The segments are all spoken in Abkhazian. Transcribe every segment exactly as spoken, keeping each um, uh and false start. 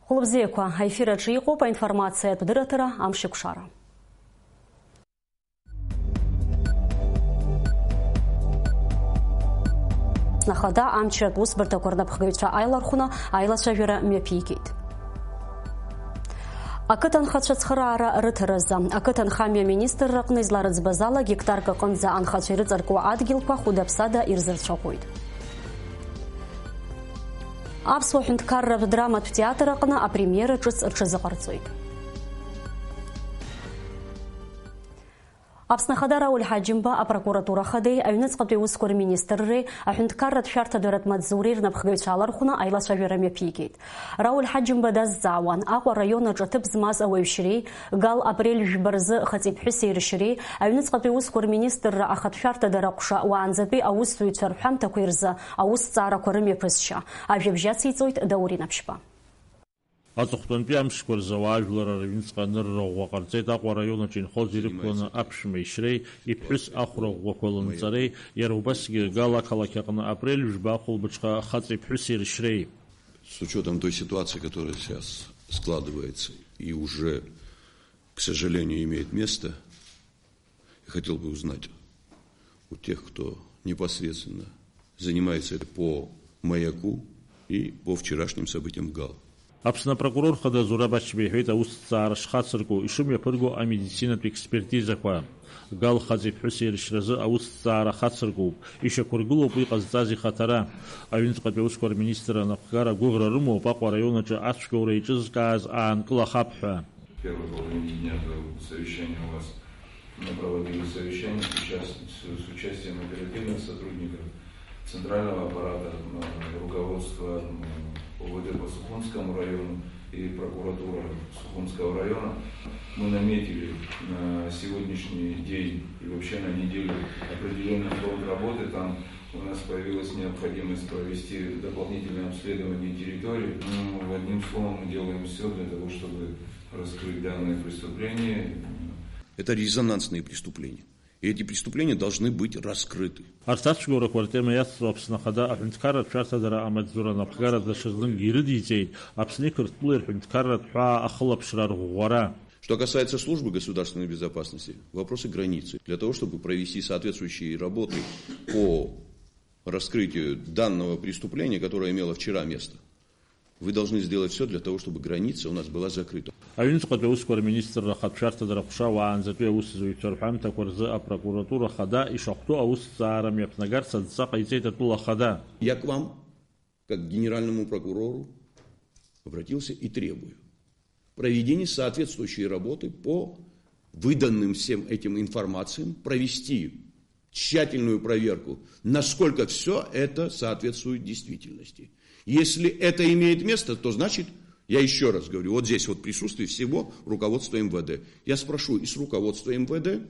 Хәылбзиақәа, аефир аҿы иҟоуп аинформациатә дырраҭара Амшеикәшара. Ахада амчратә усбарҭақәа рнапхгаҩцәа ааилархәны аилацәажәара мҩаԥигеит. Ақыҭанхацәа цхыраара рыҭаразы, ақыҭанхамҩа аминистрра аҟны изларыӡбаз ала, гектарк аҟынӡа анхацәа ирыҵаркуа адгьылқәа хәыда-ԥсада ирзырцәаӷәоит. Аԥсуа ҳәынҭқарратә драматә театр аҟны апремиера ҿыц рҽазыҟарҵоит. Аԥсны Ахада Рауль Ҳаџьымба апрокуратура Ахадеи аҩныҵҟатәи аусқәа рминистрреи аҳәынҭқарратә шәарҭадаратә маҵзуреи рнапхгаҩцәа аалархәны аилацәажәара мҩаԥигеит. Рауль Ҳаџьымба дазҵаауан Аҟәа араион аҿы аҭыԥ змаз ауаҩшьреи, Гал апрель жәба рзы хаҵеиԥҳәыси ршьреи, аҩныҵҟатәи аусқәа рминистрра ахатә шәарҭадара аҟәша уаанӡатәи аусзуҩцәа рҳәамҭақәеи рзы аусҭҵаарақәа рымҩаԥысшьа. Ажәабжь ациҵоит Даур Инаԥшьба. Аҵыхәтәантәи амшқәа рзы ауаажәлар рыҩныҵҟа анырра ӷәӷәа ҟарҵеит Аҟәа араион аҿы инхоз ирықәланы аԥшәма ишьреи, иԥҳәыс ахәра ӷәӷәақәа лынҵареи, иара убасгьы Гал ақалақь аҟны апрель жәба ахәылбыҽха хаҵеи ԥҳәыси ршьреи. С учётом той ситуации, которая сейчас складывается и уже, к сожалению, имеет место, я хотел бы узнать у тех, кто непосредственно занимается это по Маяку и по вчерашним событиям в Гал. Аԥсны апрокурор хада Зураб Ачба иҳәеит аусҭҵаара шхацырку, ишымҩаԥырго амедицинатә експертизақәа. Гал хаҵеи ԥҳәыси ршьразы аусҭҵаара хацыркуп, ишьақәыргылоуп уи ҟазҵаз ихаҭара. Аҩныҵҟатәи аусқәа рминистр анапхгара гәыӷра рымоуп Аҟәа араион аҿы ацәгьоура еиҿызкааз аанкылахап ҳәа. В первой половине дня был совещание у вас Мы проводили совещание с участ-, с, с участием оперативных сотрудников центрального аппарата, м, руководства, м, ОВД по Сухумскому району и прокуратура Сухумского района. Мы наметили на сегодняшний день и вообще на неделю определенный фронт работы. Там у нас появилась необходимость провести дополнительное обследование территории. Ну, одним словом, мы делаем всё для того, чтобы раскрыть данное преступление. Это резонансные преступления. И эти преступления должны быть раскрыты. Арҭ ацәгьоурақәа ртема иацҵо Аԥсны Ахада аҳәынҭқарратә шәарҭадара амаҵзура анапхгара даҽазнынгьы ирыдиҵеит Аԥсны иқырҭтәылеи рҳәынҭқарратә ҳәаа ахылаԥшра арӷәӷәара. Что касается службы государственной безопасности, вопросы границы. Для того, чтобы провести соответствующие работы по раскрытию данного преступления, которое имело вчера место, Вы должны сделать всё для того, чтобы граница у нас была закрыта. Аҩныҵҟатәи аусқәа рминистрра ахатә шәарҭадара аҟәша уаанӡатәи аусзуҩцәа рҳәамҭақәа рзы апрокуратура Ахада ишахәҭоу аусҭҵаара мҩаԥнагарц адҵа ҟаиҵеит атәыла Ахада. Я к вам, как к генеральному прокурору, обратился и требую проведение соответствующей работы по выданным всем этим информациям, провести тщательную проверку, насколько всё это соответствует действительности. Если это имеет место, то значит, я ещё раз говорю, вот здесь вот в присутствии всего руководства МВД. Я спрошу и с руководства МВД,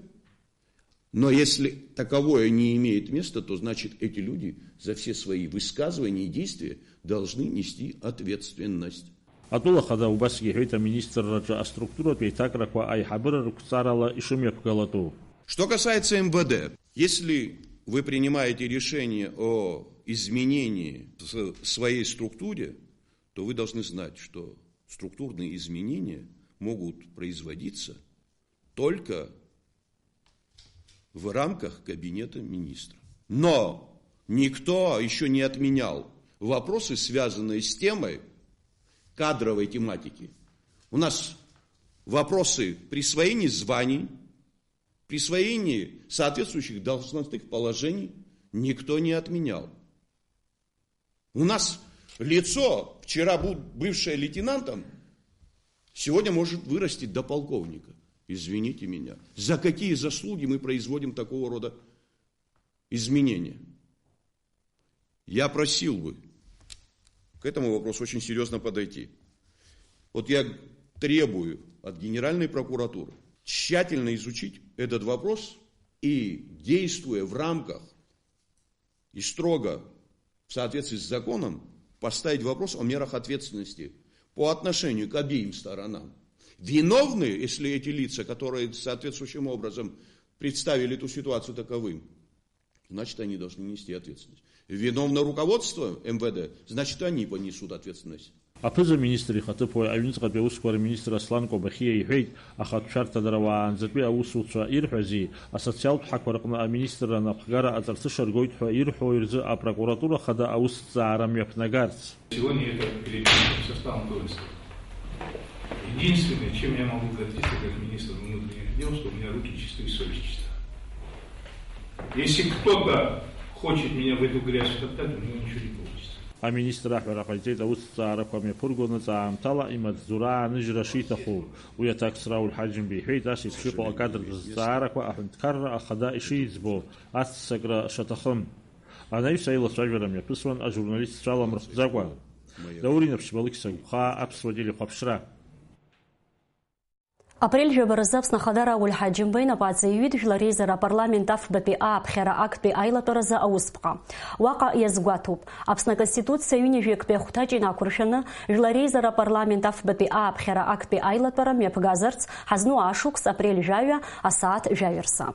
Но если таковое не имеет места, то значит эти люди за все свои высказывания и действия должны нести ответственность. Атәыла Ахада убасгьы иҳәеит аминистрраҿы аструктуратә еиҭакрақәа аиҳабыра рықәҵарала ишымҩаԥгалатәу. Что касается МВД, если вы принимаете решение о изменении в своей структуре, то вы должны знать, что структурные изменения могут производиться только в рамках кабинета министра. Но никто ещё не отменял вопросы, связанные с темой кадровой тематики. У нас вопросы присвоения званий, присвоения соответствующих должностных положений никто не отменял. У нас лицо, вчера бу-, бывшее лейтенантом, сегодня может вырасти до полковника. Извините меня. За какие заслуги мы производим такого рода изменения? Я просил бы к этому вопросу очень серьёзно подойти. Вот я требую от Генеральной прокуратуры тщательно изучить этот вопрос и, действуя в рамках и строго в соответствии с законом поставить вопрос о мерах ответственности по отношению к обеим сторонам. Виновны, если эти лица, которые соответствующим образом представили эту ситуацию таковым, значит, они должны нести ответственность. Виновно руководство МВД, значит, они понесут ответственность. Аԥыза-министр ихаҭыԥуаҩ аҩныҵҟатәи аусқәа рминистр Аслан Кобахьиа иҳәеит, ахатә шәарҭадара уаанӡатәи аусуцәа ирҳәази, асоциалтә ҳақәа рҟны аминистрра анапхгара аҵарҭыша ргоит ҳәа ирҳәо рзы апрокуратура хада аусҭҵаара мҩаԥнагарц. Сегодня это перед составом Троицкого. Единственное, чем я могу гордиться как министр внутренних дел, что у меня руки чисты и совесть чиста. Если кто-то хочет меня в эту грязь втоптать, у него ничего не получится. Аминистр аҳәара ҟаиҵеит аусҭҵаарақәа мҩаԥыргонаҵ аамҭала имаҵзура ааныжьра шиҭаху. Уи аҭакс Рауль Ҳаџьымба иҳәеит, ас еиԥш иҟоу акадртә зҵаарақәа аҳәынҭқарра ахада ишиӡбо, аццакра шаҭахым. Анаҩс аилацәажәара мҩаԥысуан ажурналистцәа аламырхәӡакәа. Даур Инаԥшьба, Алықьса Гәхаа, Аԥсуа телехәаԥшра. Апрель жәаба рзы Аԥсны Ахада Рауль Ҳаџьымба инапы аҵаҩит Жәлар Реизара Апарламент афбатәи ааԥхьара актәи аилатәаразы аусԥҟа. Уаҟа иазгәаҭоуп, Аԥсны Аконституциа ҩынҩажәи актәи ахәҭаҷ инақәыршәаны, Жәлар Реизара Апарламент афбатәи ааԥхьара актәи аилатәара мҩаԥгазарц ҳазну ашықәс апрель жәаҩа асааҭ жәаҩа рзы.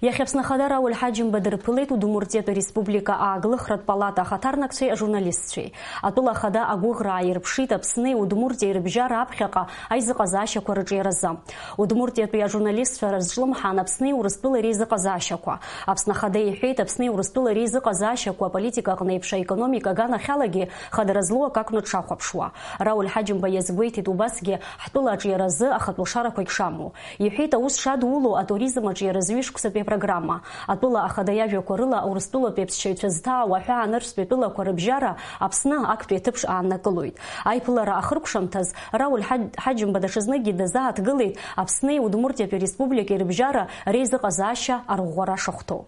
Иахьа Аԥсны Ахада Рауль Ҳаџьымба дырԥылеит Удмуртиатәи Республика Ааглыхратә палата ахаҭарнакцәеи ажурналистцәеи. Атәыла Ахада агәыӷра ааирԥшит Аԥсни Удмуртиеи рыбжьара аԥхьаҟа аизыҟазаашьақәа рыҿиаразы. Удмуртиатәи ажурналистцәа рызҿлымҳан Аԥсни Урыстәылеи реизыҟазаашьақәа. Аԥсны Ахада иҳәеит, Аԥсни Урыстәылеи реизыҟазаашьақәа аполитика аҟны еиԥш аекономика аганахьалагьы хадара злоу акы акәны дшахәаԥшуа. Рауль Ҳаџьымба иазгәеиҭеит убасгьы ҳтәыла аҿиаразы ахатә лшарақәагь шамоу. Иҳәеит, аус шадулоу атуризм аҿиаразы ҩышықәсатәи апрограмма. Атәыла Ахада иажәақәа рыла, Урыстәылатәи аԥсшьаҩцәа зҭаау аҳәаа нырцәтәи тәылақәа рыбжьара Аԥсны актәи аҭыԥ ааннакылоит. Аиԥылара ахыркәшамҭаз Рауль Ҳаџь-, Ҳаџьымба даҽазныкгьы дазааҭгылеит Аԥсни Удмуртиатәи Республикеи рыбжьара реизыҟазаашьа арӷәӷәара шахәҭоу.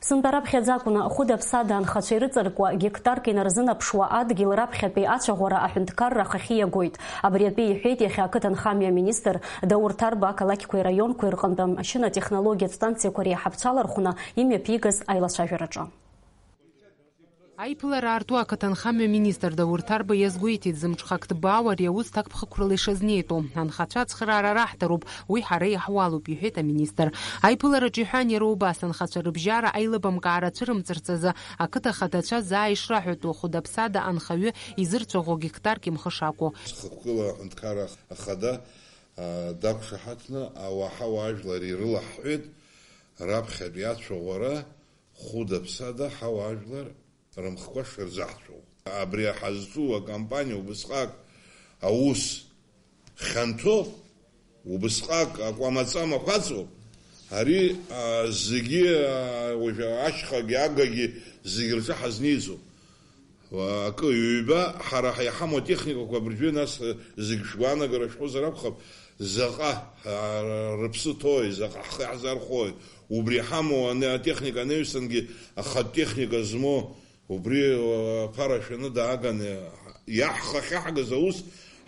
Сынтәа раԥхьаӡа акәны, хәыда-ԥсада анхацәа ирыҵаркуа гектарк инарзынаԥшуа адгьыл раԥхьатәи ацәаӷәара аҳәынҭқарра ахахьы иагоит. Абри атәы иҳәеит иахьа ақыҭанхамҩа аминистр Даур Ҭарба ақалақьқәеи араионқәеи рҟынтә амашьынатә технологиатә станциақәа реиҳабцәа лархәны имҩаԥигаз аилацәажәараҿы. Аиԥылара аарту ақыҭанхамҩа министр Даур Ҭарба иазгәеиҭеит, зымҽхак ҭбаау ари аус ҭакԥхықәрала ишазнеитәу. Анхацәа ацхыраара раҳҭароуп, уи ҳара иаҳуалуп, иҳәеит аминистр. Аиԥылараҿы иҳәан иара убас, анхацәа рыбжьара аилыбамкаара цәырымҵырц азы ақыҭа хадацәа заа ишраҳәатәу, хәыда-ԥсада анхаҩы изырцәаӷәо гектарк имхы шакәу. Зхықәкыла аҳәынҭқарра ахада, а, дақәшаҳаҭны ауаа ҳауаажәлар ирылаҳҳәеит, раԥхьатәи ацәаӷәара хәыда-ԥсада ҳауаажәлар рымхқәа шырзаҳцәоу. Абри ҳазҿу акомпаниа убысҟак аус хьанҭоуп, убысҟак акәамаҵамақәа аҵоуп. Ари, а, зегьы, а, уажә ашьхагьы агагьы зегь рҿы ҳазниҵоуп. Акы, ҩба, ҳара ҳа-, иҳамоу атехникақәа абыржәы, нас, зегь шәгәаанагара шәҳәозар акәхап, заҟа, а, рыԥсы ҭои, заҟа ҳхы иаҳзархои, убри иҳамоу ани-, атехника анаҩсангьы ахатә техника змоу, убри, а, аԥара шәаны дааганы иаҳхахьаҳгаз аус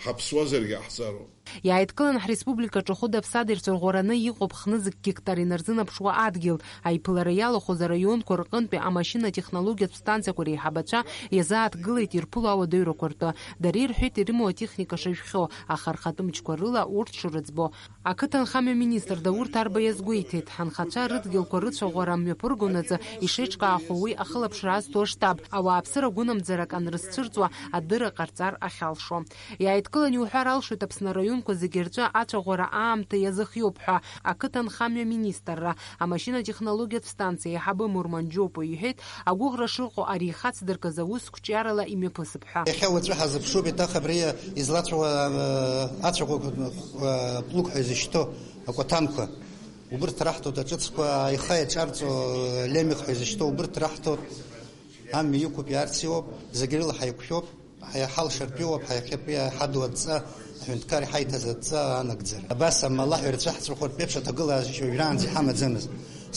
ҳаԥсуазаргьы ҟаҳҵароуп. Иааидкылан ҳреспубликаҿы хәыда-ԥсада ирцәырӷәараны иҟоуп хнызқь гектар инарзынаԥшуа адгьыл. Аиԥылара иалахәыз араионқәа рҟынтәи амашьына-технологиатә станциақәа реиҳабацәа иазааҭгылеит ирԥыло ауадаҩрақәа ртәы. Дара ирҳәеит ирымоу атехника шажәхьоу, аха рхатәы мчқәа рыла урҭ шрыӡбо. Ақыҭанхамҩа министр Даур Ҭарба иазгәеиҭеит, ҳанхацәа рыдгьылқәа рыцәаӷәара мҩаԥыргонаҵы ишеиҿкаахо уи ахылаԥшра азҭо аштаб, ауааԥсыра гәынамӡарак анрызцәырҵуа адырра ҟарҵар ахьалшо. Иааидкылан иуҳәар алшоит Аԥсны араионқәа зегьы рҿы ацәаӷәара аамҭа иазыхиоуп ҳәа. Ақыҭанхамҩа министрра амашьына-технологиатә станциа аиҳабы Мурман Џьопуа иҳәеит, агәыӷра шыҟоу ари ихацдыркыз аус қәҿиарала имҩаԥысып ҳәа. Иахьа уаҵәы ҳазыԥшуп еиҭах абри излацәаӷәа, э, ацәаӷәақәа, э, плуг ҳәа изышьҭоу акәаҭанқәа. Убырҭ раҳҭоит аҿыцқәа, аиха иаҿарҵо, э, лемех ҳәа изышьҭоу убырҭ раҳҭоит. Амҩа иқәуп, иаарц иоуп, зегь рыла ҳаиқәшәоуп. Ҳа-, ҳалшартә иоуп, ҳа иахьатәи ҳаду адҵа, аҳәынҭқар иҳаиҭаз адҵа анагӡара. Абас амала ҳәа ирцәаҳҵәахыртә еиԥш аҭагылазаашьа уажәраанӡа иҳамаӡамызт.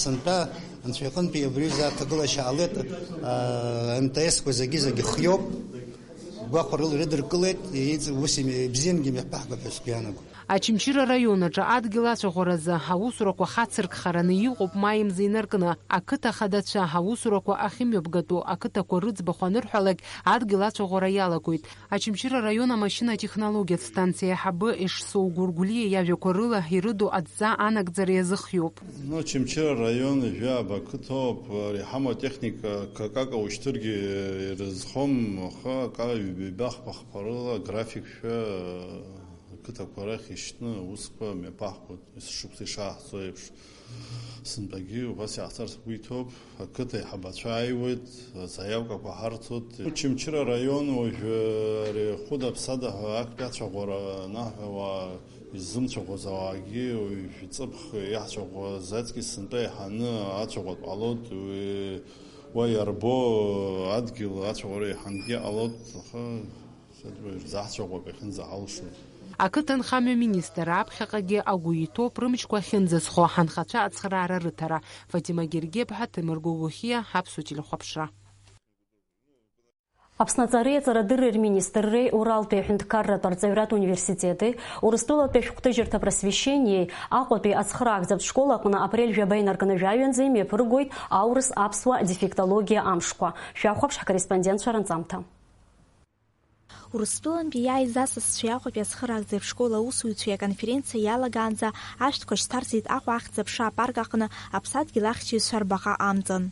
Сынтәа Анцәа иҟынтәи абри аҩыза аҭагылашьа ҟалеит, аа, М Т С-қәа зегьы-зегьы хиоуп, гәахәарыла ирыдыркылеит, иҵ-, ус ими-, ибзиангьы имҩаԥаҳгап ҳәа сгәы иаанагом. Очамчыра араион аҿы адгьыл ацәаӷәаразы аусурақәа хацыркхараны иҟоуп маи мза инаркны. Ақыҭа ахадацәа аусурақәа ахьымҩаԥгатәу ақыҭақәа рыӡбахә анырҳәалак, адгьыл ацәаӷәара иалагоит. Очамчыра араион амашьына-технологиатә станциа аиҳабы Ешсоу Гәыргәлиа иажәақәа рыла ирыду адҵа анагӡара иазыхиоуп. Ну, Очамчыра араион жәаба ақыҭоуп, ари иҳамоу атехника какака ушьҭыргьы ирызхом, аха акара ҩба-ҩба хԥа-хԥа рыла графикшәа ақыҭақәа рахь ишьҭны аусқәа мҩаԥаҳгоит, есышықәса ишааҳҵо еиԥш. Сынтәагьы убас иаҳҵар сгәы иҭоуп, ақыҭа аиҳабацәа ааиуеит, заявкақәа ҳарҭоит. Очамчыра араион уажәы ари хәыда-ԥсада ҳәа актәи ацәаӷәара анаҳәауа иззымцәаӷәаз ауаагьы уажә ҵыԥх иаҳцәаӷәаз аҵкьыс сынтәа еиҳаны ацәаӷәатә ҟалоит, уи уа иарбоу адгьыл ацәаӷәара еиҳангьы ҟалоит, аха Сыдгәажә, заҳцәаӷәак ахьынӡаҳалшоз. Ақыҭанхамҩа министр аԥхьаҟагьы агәы иҭоуп рымчқәа ахьынӡазхо ҳанхацәа ацхыраара рыҭара. Фатима Гергиаԥҳа, Ҭемыр Гогохиа, Аԥсуа телехәаԥшра. Аԥсны аҵареи аҵарадырреи рминистрреи Уралтәи аҳәынҭқарратә арҵаҩратә университети Урыстәылатәи ашәҟәҭыжьырҭа Просвещениеи Аҟәатәи ацхыраагӡатә школ аҟны апрель жәаба инаркны жәаҩанӡа имҩаԥыргоит аурыс аԥсуа дефектологиа амшқәа. Шәахәаԥш ҳкорреспондентцәа ранҵамҭа. Урыстәылантәи иааиз асасцәеи Аҟәатәи ацхыраагӡатә школ аусзуҩцәеи аконференциа иалагаанӡа ашәҭқәа шьҭарҵеит Аҟәа ахьӡ-аԥша апарк аҟны аԥсадгьыл ахьчаҩцәа рбаҟа амҵан.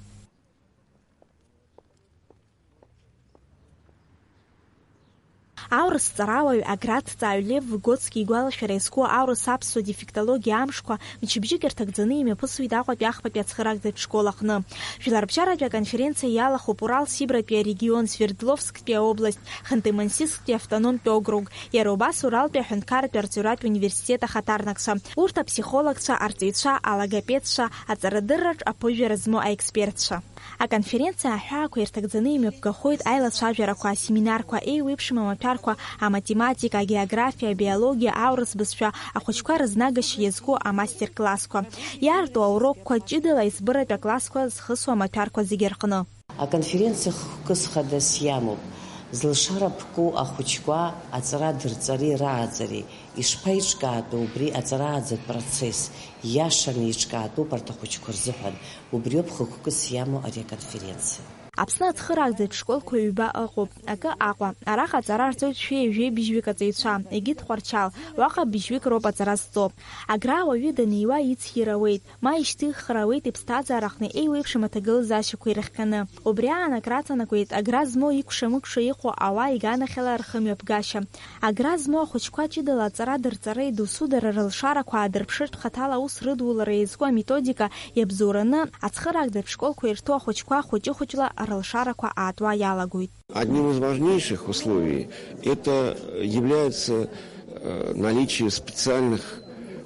Аурыс ҵарауаҩ, аграҭҵааҩ Лев Выготски игәалашәара иазку аурыс-аԥсуа дефектологиа амшқәа мчыбжьык ирҭагӡаны имҩаԥысуеит Аҟәатәи ахԥатәи ацхыраагӡатә школ аҟны. Жәларбжьаратәи аконференциа иалахәуп Урал Сибратәи арегион, Свердловсктәи аобласть, Ханты-Мансийсктәи автономтә округ, иара убас Уралтәи аҳәынҭқарратә арҵаҩратә университет ахаҭарнакцәа, урҭ аԥсихологцәа, арҵаҩцәа, алогопедцәа, аҵарадырраҿ аԥыжәара змоу аекспертцәа. Аконференциа аҳәаақәа ирҭагӡаны имҩаԥгахоит аилацәажәарақәа, асеминарқәа, еиуеиԥшым амаҭәарқәа, аматематика, агеографиа, абиологиа, аурыс бызшәа, ахәыҷқәа рызнагашьа иазку амастер-классқәа. Иаарту аурокқәа ҷыдала аиҵбыратә аклассқәа зхысуа амаҭәарқәа зегьы рҟны. Аконференциа хықәкыс хадас иамоуп, зылшара ԥку ахәыҷқәа аҵара дырҵари рааӡари ишԥаиҿкаатәу, убри аҵарааӡатә процесс иашаны еиҿкаатәуп арҭ ахәыҷқәа рзыҳәан, убриоуп хықәкыс иамоу ари аконференциа. Аԥсны ацхыраагӡатә школқәа ҩба ыҟоуп, акы Аҟәа. Араҟа аҵара рҵоит шәи ҩажәи быжьҩык аҵаҩцәа, егьи Тҟәарчал, уаҟа быжьҩык роуп аҵара зҵо. Агра ауаҩы даниуа ицхьыр ауеит, ма ишьҭихыр ауеит иԥсҭазаараҟны еиуеиԥшым аҭагылазаашьақәа ирыхҟьаны. Убри аан акраҵанакуеит агра змоу икәша-мыкәша иҟоу ауаа иганахьала рхымҩаԥгашьа. Агра змоу ахәыҷқәа ҷыдала аҵара дырҵареи досу дара рылшарақәа аадырԥшыртә хаҭала аус рыдулара иазку аметодика иабзоураны, ацхыраагӡатә школқәа ирҭоу ахәыҷқәа хәыҷы-хәыҷла рылшарақәа аатуа иалагоит. Одним из важнейших условий это является, э, наличие специальных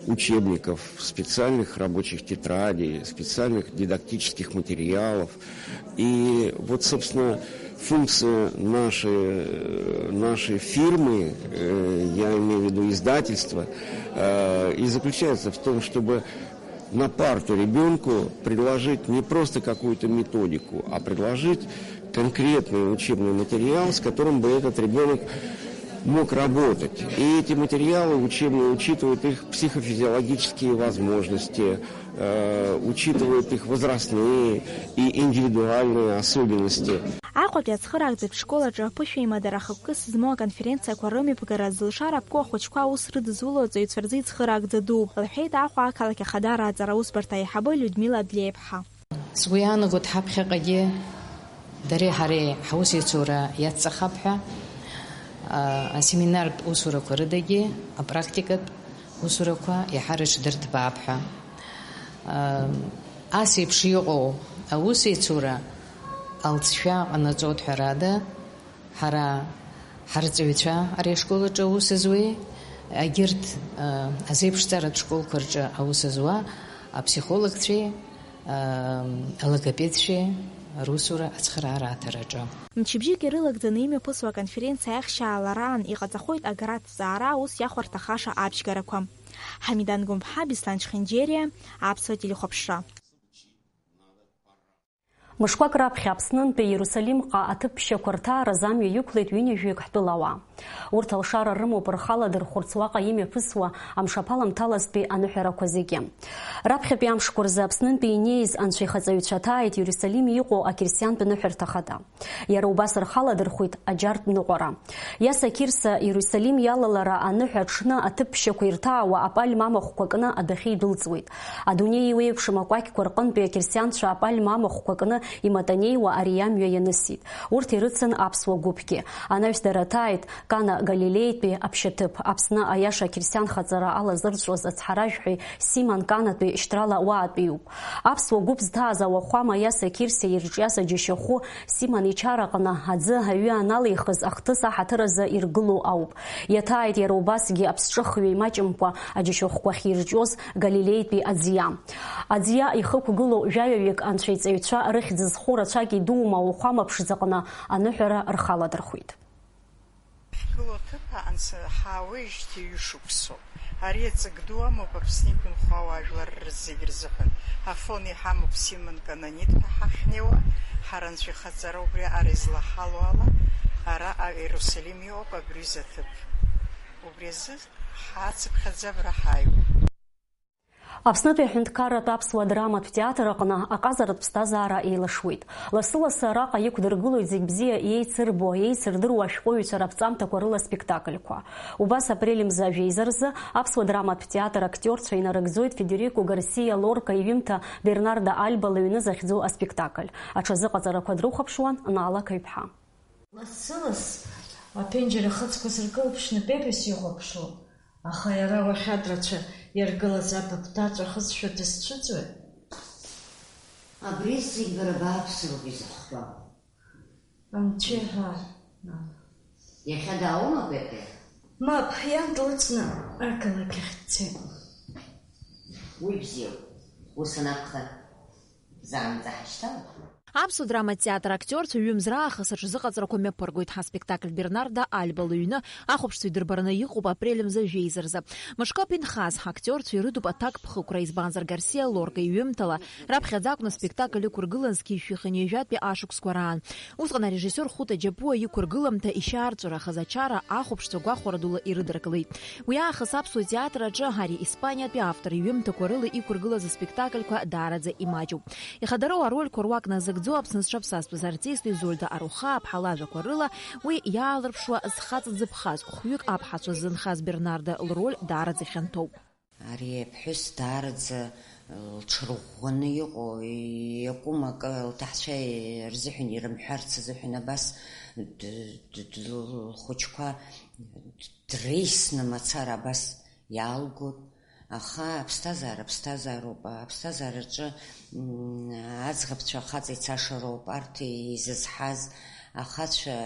учебников, специальных рабочих тетрадей, специальных дидактических материалов. И вот, собственно, функция нашей, э, нашей фирмы, э, я имею в виду издательство, э, и заключается в том, чтобы на парту ребёнку предложить не просто какую-то методику, а предложить конкретный учебный материал, с которым бы этот ребёнок мог работать. И эти материалы учебные учитывают их психофизиологические возможности, э, учитывают их возрастные и индивидуальные особенности. Аҟәатәи ацхыраагӡатә школ аҿы аԥышәеимадара хықәкыс змоу аконференциақәа рымҩаԥгара зылшара ԥку ахәыҷқәа аус рыдызуло аҵаҩцәа рзы ицхыраагӡа дууп, лҳәеит Аҟәа ақалақь ахадара аҵара аусбарҭа аиҳабы Людмила Длеиԥҳа. Сгәы иаанагоит, ҳаԥхьаҟагьы дареи ҳареи ҳусеицура иацҵахап ҳәа, а, асеминартә усурақәа рыдагьы апрактикатә усурақәа иаҳа рыҽдырҭбаап ҳәа. А, ас еиԥш иҟоу аусеицура алҵшәа ҟанаҵоит, ҳәарада, ҳара ҳарҵаҩцәа ари ашкол аҿы аус зуеи, егьырҭ, а, азеиԥшҵаратә школқәа рҿы аус зуа аԥсихологцәеи, а, алогопедцәеи русура ацхыраара аҭараҿы. Мчыбжьык ирылагӡаны имҩаԥысуа аконференциа аихшьаалараан иҟаҵахоит агра аҭҵаара аус иахәарҭахаша аԥшьгарақәа. Ҳамидан Гәымԥҳа, Беслан Чхинџьериа, Аԥсуа телехәаԥшра. Мышқәак раԥхьа Аԥснынтәи Иерусалимҟа аҭыԥ ԥшьақәа рҭааразы амҩа иқәлеит ҩынҩажәаҩык ҳтәылауаа. Урҭ алшара рымоуп рхала дырхәырц уаҟа имҩаԥысуа амшаԥаламҭалазтәи аныҳәарақәа зегьы. Раԥхьатәи амшқәа рзы Аԥснынтәи инеиз анцәа ихаҵаҩцәа ҭааит Иерусалим иҟоу ақьырсиантә ныҳәарҭа ахада. Иара убас рхала дырхәит аџьартә ныҟәара. Иаса Қирса Иерусалим иалалара аныҳәа аҽны аҭыԥ ԥшьақәа ирҭаауа апальма амахәқәа кны адәахьы идәылҵуеит. Адунеи иеиуеиԥшым акәакьқәа рҟынтәи ақьырсианцәа апальма амахәқәа кны иматанеиуа ари амҩа ианысит. Урҭ ирыцын аԥсуа гәыԥгьы. Анаҩс дара ҭааит Кана Галилеитәи аԥшьаҭыԥ, Аԥсны аиаша ақьырсиан хаҵара ала зырҵәоз ацҳаражәҳәаҩ Симон Канатәи шьҭрала уаатәиуп. Аԥсуа гәыԥ зҭааз ауахәама Иаса Қирса ирҿиаз аџьашьахәы Симон ичараҟны аӡы аҩы аналихыз ахҭыс аҳаҭыр азы иргылоу ауп. Иаҭааит иара убасгьы аԥсҿыхҩы имаҷымкәа аџьашьахәқәа ахьирҿиоз Галилеитәи аӡиа. Аӡиа ихықәгылоу жәаҩаҩык анцәа иҵаҩцәа рыхьӡ зху рацәак идуума ауахәама ԥшӡаҟны аныҳәара рхаладырхәит. Ҳгылоу аҭыԥ аан ҳаауеижьҭеи ҩышықәсоуп. Ари аҵак ду амоуп Аԥсны иқәынхо ауаажәлар зегь рзыҳәан. Афон иҳамоуп Симон Кананит ҳәа ҳахьнеиуа, ҳара Анцәа ихаҵара убри аҟара излаҳало ала, араҟа Иерусалим иҟоуп абри аҩыза аҭыԥ. Убри азы ҳацыԥхьаӡа абра ҳааиуеит. Аԥснытәи аҳәынҭқарратә аԥсуа драматә театр аҟны аҟазаратә ԥсҭазаара еилашуеит. Лассы-лассы араҟа иқәдыргылоит зегь бзиа еицырбо, еицырдыруа ашәҟәыҩҩцәа раԥҵамҭақәа рыла аспектакльқәа. Убас апрель мза жәеиза рзы аԥсуа драматә театр актиорцәа инарыгӡоит Федерико Гарсиа Лорка иҩымҭа Бернарда Альба лыҩны захьӡу аспектакль. Аҽазыҟаҵарақәа дрыхәаԥшуан Наала Қаҩԥҳа. Лассы-ласс аԥенџьыр ахыцқәа сыркылԥшны Пепес ихәаԥшуан, аха иара уахьад рацәа иаргылаз абаԥҭаҵәа хызшәа дысцәыӡуеит. Абри зегь бара бааԥсыроуп изыхҟьо. Анцәа иҳәа. Иахьа дааоума Пепе? Мап, иан длыцны ақалақь ахь дцеит. Уи бзиоуп. Ус анакәха, заанӡа ҳашьҭалап. Аԥсуа драматә театр актиорцәа ҩымз раахыс аҽазыҟаҵарақәа мҩаԥыргоит. Ҳаспектакль Бернарда Альба лыҩны ахәаԥшцәа идырбараны иҟоуп апрель мза жәеиза рзы. Мышкоуп инхаз, ҳактиорцәа ирыдуп аҭакԥхықәра, избанзар Гарсиа Лорка иҩымҭала раԥхьаӡа акәны аспектакль ықәыргылан зқьи жәшәи хынҩажәатәи ашықәсқәа раан. Усҟан арежиссиор Хута Џьапуа иқәыргылам ҭа ишьаарҵәырахаз ачара ахәаԥшцәа гәахәара дула ирыдыркылеит. Уи аахыс аԥсуа театр аҿы ари Испаниатәи автор иҩымҭақәа рыла иқәыргылаз аспектакльқәа даараӡа имаҷуп. Ихадароу арольқәа руак назыгӡо Аԥсны зҽаԥсазтәыз артист Изольда Арухаа-ԥҳа лажәақәа рыла, уи иаалырԥшуа зхаҵа дзыԥхаз, хәҩык аԥҳацәа ззынхаз Бернарда лроль даараӡа хьанҭоуп. Ари аԥҳәыс даараӡа лҽырӷәӷәаны иҟоу, иакәым акы лҭаҳцәа рзыҳәан ирымҳәарц азыҳәан абас д-, д-, д-, лхәыҷқәа дреисны мацара абас иаалгоит. Аха аԥсҭазаара ԥсҭазаароуп. Аԥсҭазаараҿы, м, аӡӷабцәа хаҵа ицаша роуп, арҭ изызҳаз, ахацәа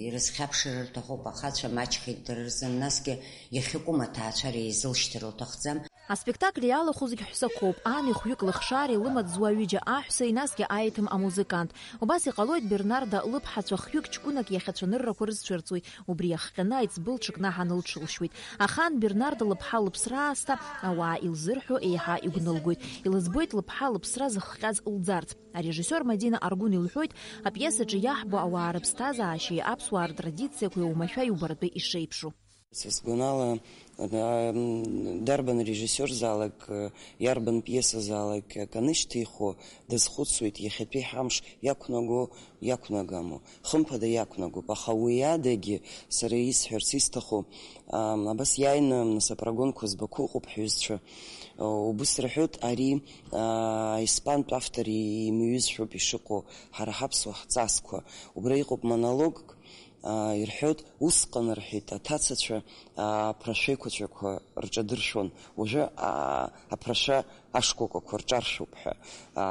ирызхьаԥшыр рҭахуп, ахацәа маҷхеит дара рзын, насгьы иахьакәым аҭаацәара еизылшьҭыр лҭахӡам. Аспектакль иалахәу зегь ҳәсақәоуп, ани хәҩык лыхшареи лымаҵ зуа ҩыџьа аҳәсеи, насгьы аиеҭым амузыкант. Убас иҟалоит Бернарда лыԥҳацәа хҩык ҷкәынак иахьацәаныррақәа рызцәырҵуеит, убри иахҟьаны аиҵбы лҽыкнаҳаны лҽылшьуеит. Ахаан Бернарда лыԥҳа лыԥсра аасҭа ауаа илзырҳәо еиҳа игәнылгоит. Илыӡбоит лыԥҳа лыԥсра зыхҟьаз лӡарц. Арежиссиор Мадина Аргәын илҳәоит, апиесаҿы иаҳбо ауаа рыԥсҭазаашьеи аԥсуаа ртрадициақәеи оумашәа иубаратәы ишеиԥшу. Са сгәанала, а, м, дарбан режиссиорзаалак, а, иарбан пиесазаалак акы анышьҭихуа, дазхәыцуеит, иахьатәи ҳамш иақәнаго, иақәнагамо. Хымԥада иақәнагоуп, аха уи адагьы сара исҳәарц исҭаху, а, абас иааины, нас, апрогонқәа збақәа ыҟоуп ҳҩызцәа. Убыс рҳәоит, ари, а, испантә автор имҩызшәоуп ишыҟоу ҳара ҳаԥсуа ҳҵасқәа. Убра иҟоуп монологк, а, ирҳәоит, усҟан, рҳәеит, аҭацацәа, а, аԥрашәа еиқәаҵәақәа рҿадыршәон. Уажәы, а, аԥрашәа ашкәакәақәа рҿаршәуп ҳәа, а,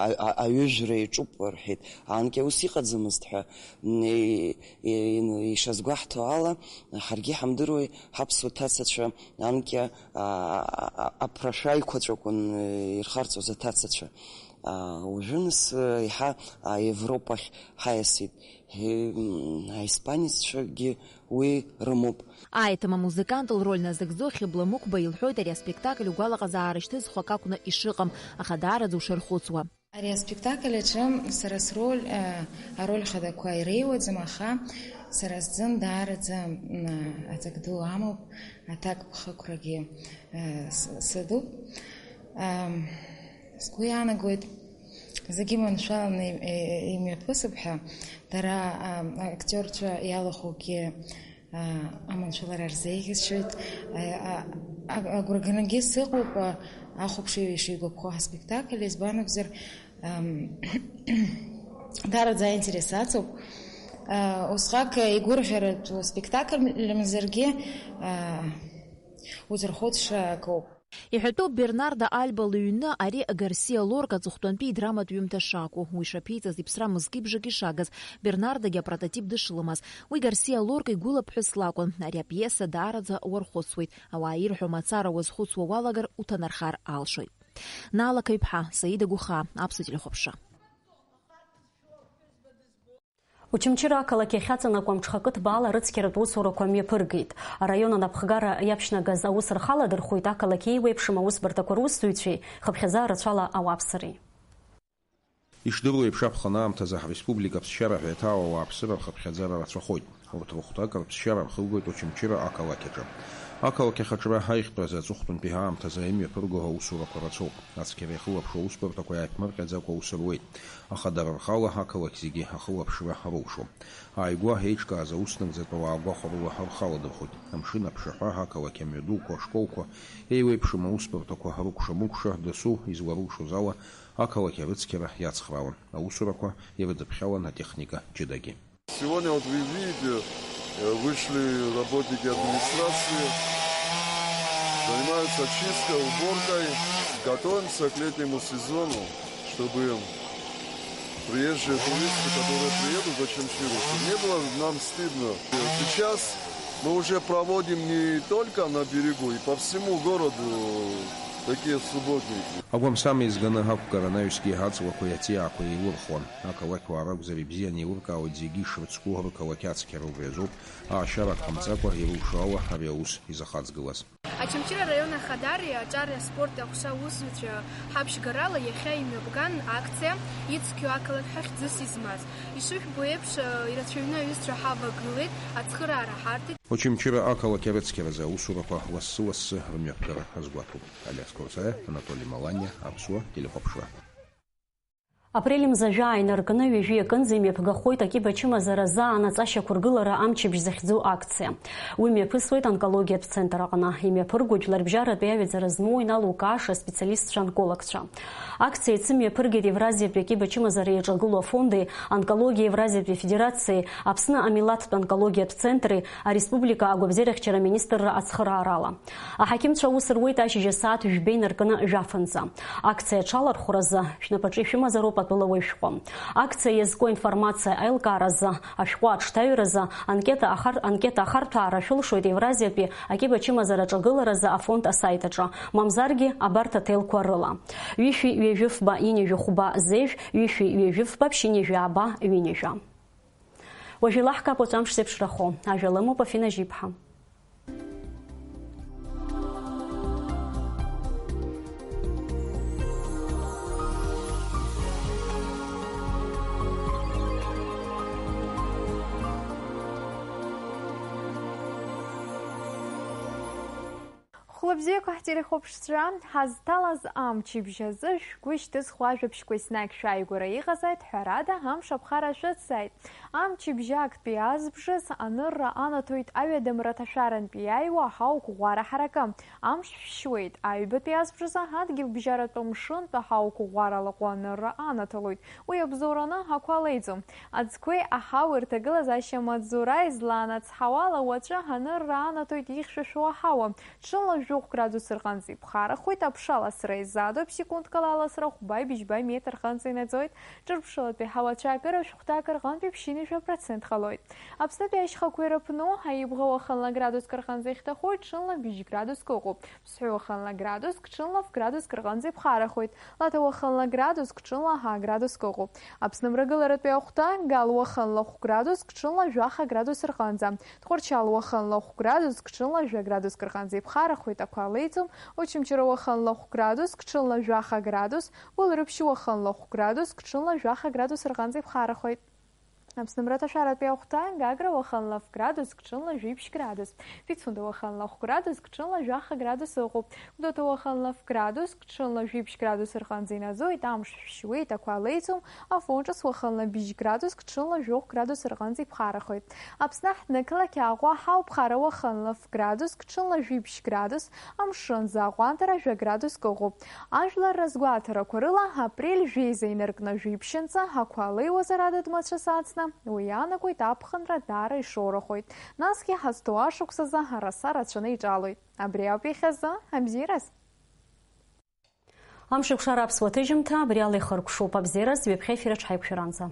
а, а, аҩыжәра иаҿуп, рҳәеит. Анкьа ус иҟаӡамызт ҳәа, м, и-, и-, ишазгәаҳҭо ала, ҳаргьы ҳамдыруеи, ҳаԥсуа ҭацацәа анкьа, а, а, а, аԥрашәа аиқәаҵәақәан, э, ирхарҵоз аҭацацәа. А, уажәы нас, э, еиҳа, а, Европахь ҳаиасит. Э, м, аиспанеццәагьы уи рымоуп. Аиеҭым амузыкант лроль назыгӡо Хьыбла Мықәба илҳәоит ари аспектакль угәалаҟазаара шьҭызхуа акакәны ишыҟам, аха даараӡа ушархәыцуа. Ари аспектакль аҿы сара сроль, э, ароль хадақәа иреиуаӡам, аха Сара сзын даараӡа, м, аҵак ду амоуп, аҭакԥхықәрагьы, э, с-, сыдуп. Ам, сгәы иаанагоит, зегьы маншәаланы им-, э, имҩаԥысып ҳәа, дара, ам, актиорцәа иалахәугьы, а, аманшәалара рзеиӷьасшьоит. А, а, а, агәра ганагьы сыҟоуп, а, ахәаԥшыҩ ишигәаԥхо ҳаспектакль, избан акәзар, Ам, даараӡа аинтерес аҵоуп. А, усҟак игәырӷьаратәу спектакль мзаргьы, а, узырхәыцша акоуп. Иҳәатәуп, Бернардо Альба лыҩны ари Гарсиа Лорка аҵыхәтәантәи идраматә ҩымҭа шакәу, уи шаԥиҵаз иԥсра мызкы-бжак ишагыз, Бернардогьы апрототип дышламаз. Уи Гарсиа Лорка игәылаԥҳәыс лакәын. Ари апиеса даараӡа уархәыцуеит. Ауаа ирҳәо мацара уазхәыцуа уалагар, уҭанархар алшоит. Наала Қаҩԥҳа, Саида Гәыхаа, Аԥсуа телехәаԥшра. Очамчыра ақалақь иахьаҵанакуа амҽхакы ҭбаала арыцқьаратә усурақәа мҩаԥыргеит. Араион анапхгара иаԥшьнагаз аус рхаладырхәит ақалақь еиуеиԥшым аусбарҭақәа русзуҩцәеи хыԥхьаӡа рацәала ауааԥсыреи. Ишдыру еиԥш, аԥхын аамҭазы ҳреспублика аԥсшьара ҳәа иаҭаау ауааԥсыра рхыԥхьаӡара рацәахоит. Урҭ рыхәҭак рыԥсшьара рхылгоит Очамчыра ақалақь аҿы. Ақалақь ахаҿра аиӷьтәразы аҵыхәтәантәи аамҭазы имҩаԥырго аусурақәа рацәоуп. Ацқьара иахылаԥшуа аусбарҭақәа иааиԥмырҟьаӡакәа аус руеит, аха дара рхала ақалақь зегьы ахылаԥшра роушоуп. Ааигәа еиҿкааз аус нагӡатәи ауаа гәахәарыла рхаладырхәит. Амшын аԥшаҳәа, ақалақь амҩадуқәа, ашколқәа, еиуеиԥшым аусбарҭақәа рыкәша-мыкәша, дасу изларылшоз ала, ақалақь арыцқьара иацхраауан. Аусурақәа ирыдыԥхьалан атехника ҷыдагьы. Сегодня, вот вы видите, э, вышли работники администрации, занимаются чисткой, уборкой. Готовимся к летнему сезону, чтобы приезжие туристы, которые приедут в Очамчиру, чтобы не было нам стыдно. Сейчас мы уже проводим не только на берегу, и по всему городу такие субботники. Агәамсам еизганы ақәгара анаҩсгьы аҵлақәеи аҵиаақәеи еилырхуан. Ақалақьуаа ракәзар, ибзианы еилыркаауеит зегьы ишрыцку рықалақь ацқьара. Убри азоуп, аашьара ҟамҵакәа, ирылшо ала, ари аус изахаҵгылаз. Очамчыра араион ахадареи аҿареи аспорти аҟәша аусзуҩцәа ҳаԥшьгарала иахьа имҩаԥган акциа «Ицқьоу ақалақь» ҳәа хьӡыс измаз. Ишыжәбо еиԥш, ирацәаҩны аҩызцәа ҳавагылеит, ацхыраара ҳарҭеит. Очамчыра ақалақь арыцқьаразы аусурақәа лассы-лассы рымҩаԥгара азгәаҭоуп. Алиас Қорсаиа, Анатоли Маланиа, Аԥсуа телехәаԥшра. Апрель мза жәаа инаркны ҩажәи акынӡа имҩаԥгахоит акьыба чымазара заанаҵ ашьақәыргылара амчыбжь захьӡу акциа. Уи мҩаԥысуеит онкологиатә центр аҟны. Имҩаԥырго жәларбжьаратәи аҩаӡара змоу иналукааша аспециалистцәа-онкологцәа. Акциа иацы мҩаԥыргеит Евразиатәи акьыба чымазара иаҿагылоу афонди, Онкологиа Евразиатәи Афедерациеи, Аԥсны амилаҭтә онкологиатә центри, ареспублика агәабзиарахьчара аминистрра ацхыраарала. Аҳақьымцәа аус руеит ашьыжь асааҭ жәба инаркны жәафынӡа. Акциа аҽалархәразы шәнапаҿы ишәымазароуп атәылауаҩ шәҟәы. Акциа иазку аинформациа аилкааразы, ашәҟәы аҽҭаҩразы, анкета ахар-, анкета ахарҭәаара шәылшоит Евразиатәи акьыба чымазара аҿагыларазы афонд асаит аҿы, мамзаргьы абарҭ аҭелқәа рыла. Ҩышәи ҩажәи фба ҩынҩажәи хәба зежә, ҩышәи ҩажәи фба ԥшьынҩажәи ааба ҩынҩажәа. Уажә илаҳкаап уаҵәы амш зеиԥшрахо. Ажәа лымоуп Афина Жиԥҳа. Хәлыбзиақәа ҳтелехәаԥшцәа, ҳазҭалаз амчыбжь азы шәгәы ишьҭызхуа ажәабжьқәа еснагь шәааигәара иҟазааит, ҳәарада, амш аԥхара шәыцзааит. Амчыбжь актәи азбжаз анырра анаҭоит аҩадамра аҭашәарантәи иааиуа аҳауа қәӷәӷәара ҳаракы. Амш шәшьуеит, аҩбатәи азбжазы адгьылбжьаратәы мшынтә аҳауа қәыӷәӷәара алаҟәы анырра анаҭалоит. Уи абзоураны ақәа леиӡом. Аӡқәеи аҳауеи рҭагылазаашьа амаҵзура излаанацҳауа ала, уаҵәы анырра анаҭоит ихьшәашәо аҳауа. Ҽынла жәохә градус рҟынӡа иԥхарахоит, аԥша ласра изаатуп, ԥсекундкала аласра хәба-быжьба метр рҟынӡа инаӡоит. Ҿырԥшылатәи ҳауа ацәаакыра шәҟәҭак рҟынтәи ԥшьынҩажәа процент ҟалоит. Аԥснытәи ашьхақәа ирыԥну, Аибӷа уахынла градуск рҟынӡа ихьҭахоит, ҽынла быжь градуск ыҟоуп. Ԥсҳәы уахынла градуск, ҽынла ф-градуск рҟынӡа иԥхарахоит. Лаҭа уахынла градуск, ҽынла ҳа градуск ыҟоуп. Аԥсны мрагыларатәи ахәҭа, Гал уахынла хә градуск, ҽынла жәаха градус рҟынӡа. Тҟәарчал уахынла хә градуск, ҽынла жәа градуск рҟынӡа иԥхарахоит, ақәа леиӡом. Очамчыра уахынла хә градуск, ҽынла жәаха градус, Гәылрыԥшь уахынла хә градуск, ҽынла жәаха градус рҟынӡа иԥхарахоит. Аԥсны мраҭашәаратәи ахәҭа Гагра уахынла ф градус, Кҽынла жәиԥшь градус, Пицунда уахынла хә градус, Кҽынла жәаха градус ыҟоуп, Гәдоуҭа уахынла ф градус, Кҽынла жәиԥшь градус рҟынӡа инаӡоит, амш шәшьуеит, ақәа леиӡом, Афон ҿыц уахынла быжь градус, Кҽынла жәохә градус рҟынӡа иԥхарахоит. Аԥсны ҳнықалақь Аҟәа ҳауп, хара уахынла ф градус, Кҽынла жәиԥшь градус, амшынӡа аҟәандара жәа градуск ыҟоуп. Ажәлар рызгәаҭарақәа рыла, апрель жәеиза инаркны жәиԥшьынҵа, ақәа леиуазар адыд мацәыс ацны, уи иаанагоит аԥхынра даара ишоурахоит. Насгьы ҳазҭоу ашықәсазы араса рацәаны иҿалоит. Абри ауп иахьазы абзиараз. Амшеикәшара аԥсуа ҭыжьымҭа абри ала ихыркәшоуп. Абзиараз ҩаԥхьа ефир аҿы ҳаиқәшәаранӡа.